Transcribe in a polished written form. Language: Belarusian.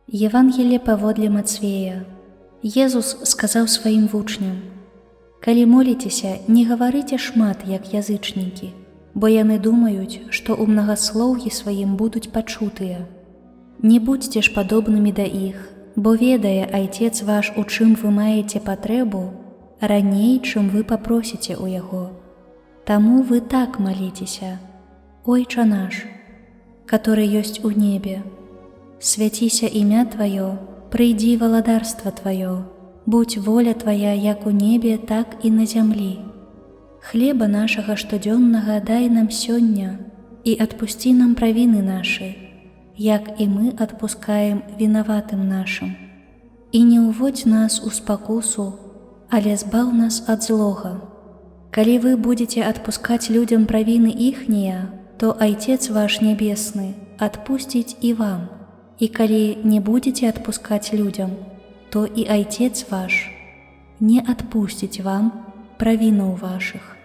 Евангелле паводле Мацвея. Езус сказаў сваім вучням: « Калі моліцеся, не гаварыце шмат, як язычнікі, бо яны думаюць, што ў мнагаслоўі сваім будуць пачутыя. Не будзьце ж падобнымі да іх, бо ведае Айцец ваш, у чым вы маеце патрэбу, раней, чым вы папросіце ў яго. Таму вы так маліцеся: Ойча наш, который ёсць у небе, свяціся імя Тваё, прыйдзі валадарства Тваё, будзь воля Твая як у небе, так і на зямлі. Хлеба нашага штодзённага дай нам сёння і адпусці нам правіны нашы, як і мы адпускаем вінаватым нашым. І не ўводзь нас у спакусу, але збаў нас ад злога. Калі вы будзеце адпускаць людзям правіны іхнія, то Айцец ваш нябесны адпусціць і вам. І калі не будзеце адпускаць людзям, то і Айцец ваш не адпусціць вам правінаў вашых.